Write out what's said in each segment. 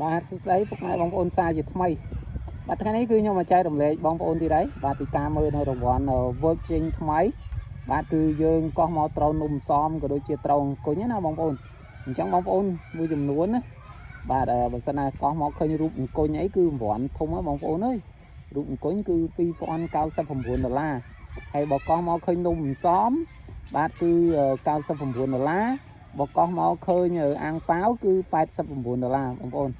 បាទសួស្តីពុកម៉ែបងប្អូនសាជាថ្មីបាទថ្ងៃនេះគឺខ្ញុំមកចែករំលែកបងប្អូនទៀតហើយបាទពីការមើលនៅរង្វាន់ work ចេញថ្មីបាទគឺយើងកោះមកត្រូវនំសំក៏ដូចជាត្រូវអង្គុញណាបងប្អូនអញ្ចឹងបងប្អូនមួយចំនួនណាបាទបើសិនណាកោះមកឃើញរូបអង្គុញអីគឺរង្វាន់ធំហ៎បងប្អូនអើយរូបអង្គុញគឺ2099ដុល្លារហើយបើកោះមកឃើញនំសំបាទគឺ99ដុល្លារបើកោះមកឃើញអាំងប៉ាវគឺ89ដុល្លារបងប្អូន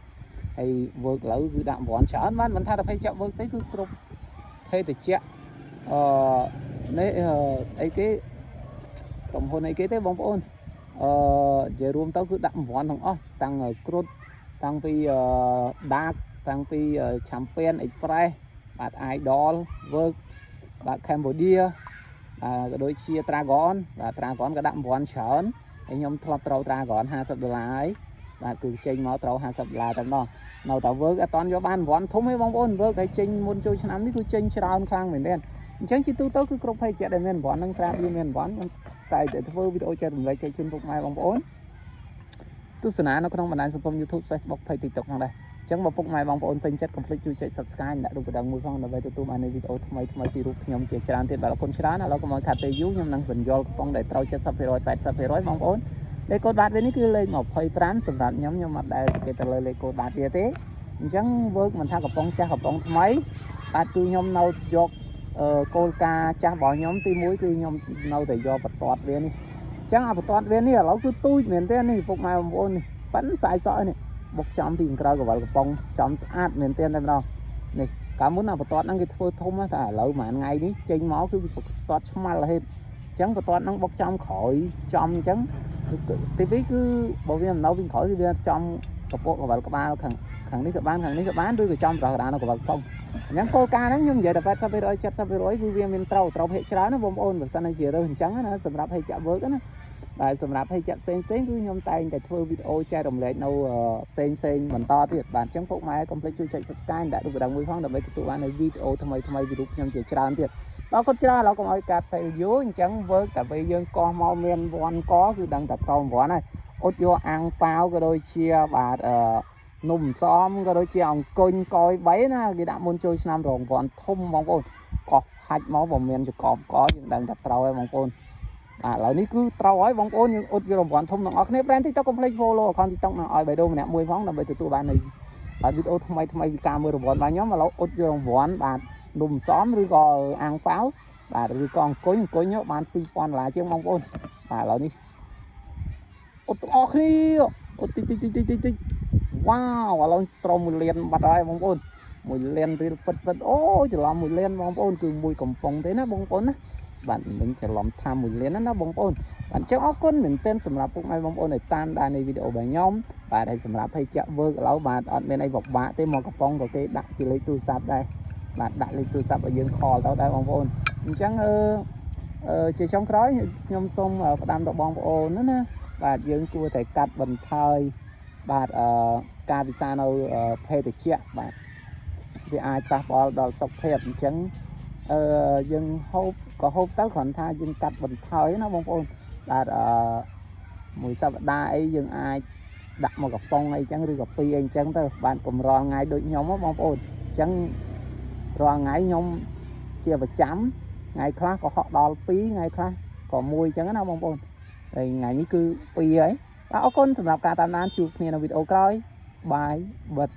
ហើយ work ឥឡូវគឺដាក់រង្វាន់ច្រើនបានមិនថាតែភេសជ្ជៈ work ទេគឺគ្រប់ភេសជ្ជៈអឺនេះអីគេក្រុមហ៊ុនអីគេទេបងប្អូននិយាយរួមទៅគឺដាក់រង្វាន់ទាំងអស់តាំងគ្រុតតាំងពីDark តាំងពី Champion Express បាទ Idol work បាទ Cambodia បាទក៏ដូចជា Dragon បាទ Dragon ក៏ដាក់រង្វាន់ច្រើនហើយខ្ញុំធ្លាប់ត្រូវ Dragon 50ដុល្លារហើយបាទគឺចេញមកត្រូវ50ដុល្លារតែម្ដង នៅតែ work អត់តន់យកបានរង្វាន់ធំទេបងប្អូន work ឲ្យចេញមុនចូលឆ្នាំនេះគឺចេញច្រើនខ្លាំងមែនទែនអញ្ចឹងជាទូទៅគឺគ្រប់ភេសជ្ជៈដែលមានរង្វាន់នឹងស្រាបៀរមានរង្វាន់ខ្ញុំតែតែធ្វើវីដេអូចែករំលែកចែកជូនពុកម៉ែបងប្អូនទស្សនានៅក្នុងបណ្ដាញសង្គម YouTube, Facebook, Page, TikTok ផងដែរអញ្ចឹងបើពុកម៉ែបងប្អូនពេញចិត្តកុំភ្លេចជួយចុច Subscribe ដាក់រូបកណ្ដឹងមួយផងដើម្បីទទួលបាននូវវីដេអូថ្មីថ្មីពីរូបខ្ញុំជាច្រើនទៀតបាទអរគុណច្រើនឥឡូវកុំឲ្យខាត់ពេលយូរខ្ញុំនឹងបញ្យល់កំប៉ុងដែលត្រូវ70% 80%បងប្អូនលេខកូដបាតវានេះគឺលេខ25សម្រាប់ខ្ញុំខ្ញុំអត់ដែលសង្កេតទៅលើលេខកូដបាតវាទេ អញ្ចឹង work មិនថាកំប៉ុងចាស់កំប៉ុងថ្មីបាទគឺខ្ញុំនៅយកគោលការណ៍ចាស់របស់ខ្ញុំទី1គឺខ្ញុំនៅតែយកបន្ទាត់វានេះអញ្ចឹងអាបន្ទាត់វានេះឥឡូវគឺទូចមែនទេនេះពុកម៉ែបងប្អូននេះប៉ិនស្អាតសក់នេះបុកចំពីក្រៅកវលកំប៉ុងចំស្អាតមែនទេតែម្ដងនេះកាលមុនអាបន្ទាត់ហ្នឹងគេធ្វើធំតែឥឡូវមួយថ្ងៃនេះចេញមកគឺបន្ទាត់ឆ្មាល់រហេតអញ្ចឹងបន្ទាត់ហ្នឹងបុកចំក្រោយចំអញ្ចឹងទីពីរគឺបើវាមិននៅពីក្រោយគឺវាចំកពកកវលក្បាលខាង ខាងនេះក៏បានខាងនេះក៏បានឬក៏ចំប្រោះកដានៅកវលកំប៉ុងអញ្ចឹងគោលការណ៍ហ្នឹងខ្ញុំនិយាយតែ80% 70%គឺវាមានត្រូវត្រូវភាគច្រើនណាបងប្អូនបើសិនជារើសអញ្ចឹងណាសម្រាប់ភេសជ្ជៈ work ណាបាទសម្រាប់ភេសជ្ជៈផ្សេងផ្សេងគឺខ្ញុំតែងតែធ្វើវីដេអូចែករំលែកនៅផ្សេងផ្សេងបន្តទៀតបាទអញ្ចឹងពុកម៉ែកុំភ្លេចជួយចុច Subscribe ដាក់រូបកណ្ដឹងមួយផងដើម្បីទទួលបាននូវវីដេអូថ្មីថ្មីពីរូបខ្ញុំជាច្រើនទៀតដល់គាត់ច្រើនឥឡូវកុំឲ្យកាត់ពេលយូរអញ្ចឹង work តែពេលយើងកោះមកមានវ័នកគឺដឹងតែត្រូវវ័នហើយអ៊ុតយកអាំងប៉ាវក៏ដូចជាបាទអឺ នំសំក៏ដូចជាអង្គុញកយ3ណាគេដាក់មុនចូលឆ្នាំរងវ័នធំបងប្អូនកោះហាច់មកបើមានចកបកយើងដឹងតែត្រូវហើយបងប្អូនបាទឥឡូវនេះគឺត្រូវហើយបងប្អូនយើងអ៊ុតយករង្វាន់ធំទាំងអស់គ្នា Brand TikTok កុំភ្លេច follow account TikTok នឹងឲ្យបេះដូងម្នាក់មួយផងដើម្បីទទួលបាននៃបាទវីដេអូថ្មីថ្មីពីការមើលរង្វាន់របស់ខ្ញុំឥឡូវអ៊ុតយករង្វាន់បាទនំសំឬក៏អាំងប៉ាវបាទឬក៏អង្គុញអង្គុញបាន2000ដុល្លារជាងបងប្អូនបាទឥឡូវនេះអ៊ុតទាំងអស់គ្នាអ៊ុតតិចតិចតិចតិចតិច វ៉ាវឥឡូវត្រម1លានបាត់ហើយបងប្អូន1លានរៀលពិតពិតអូច្រឡំ1លានបងប្អូនគឺមួយកំប៉ុងទេណាបងប្អូនណាបាទមិញច្រឡំថា1លានណាណាបងប្អូនបាទអញ្ចឹងអរគុណមែនទែនសម្រាប់ពុកម៉ែបងប្អូនដែលតាមដាននៃវីដេអូរបស់ខ្ញុំបាទហើយសម្រាប់ភេសជ្ជៈ work ឥឡូវបាទអត់មានអីពិបាកទេមកកំប៉ុងក៏គេដាក់ជាលេខទូរស័ព្ទដែរបាទដាក់លេខទូរស័ព្ទឲ្យយើង call ទៅដែរបងប្អូនអញ្ចឹងអឺអឺជាចុងក្រោយខ្ញុំសូមផ្ដាំដល់បងប្អូនណាណាបាទយើងគួរតែកាត់បន្ថយបាទអឺការពិសានៅភេសជ្ជៈបាទវាអាចប៉ះពាល់ដល់សុខភាពអញ្ចឹងអឺយើងហូបក៏ហូបទៅគ្រាន់ថាយើងកាត់បន្ថយណាបងប្អូនបាទអឺមួយសប្តាហ៍អីយើងអាចដាក់មកកំប៉ុងអីចឹងឬក៏ពីរអីចឹងទៅបាទកម្រថ្ងៃដូចខ្ញុំហ៎បងប្អូនអញ្ចឹងរាល់ថ្ងៃខ្ញុំជាប្រចាំថ្ងៃខ្លះក៏ហក់ដល់2ថ្ងៃខ្លះក៏1អញ្ចឹងណាបងប្អូនហើយថ្ងៃនេះគឺ2ហើយបាទអរគុណសម្រាប់ការតាមដានជួបគ្នានៅវីដេអូក្រោយ bye បិទ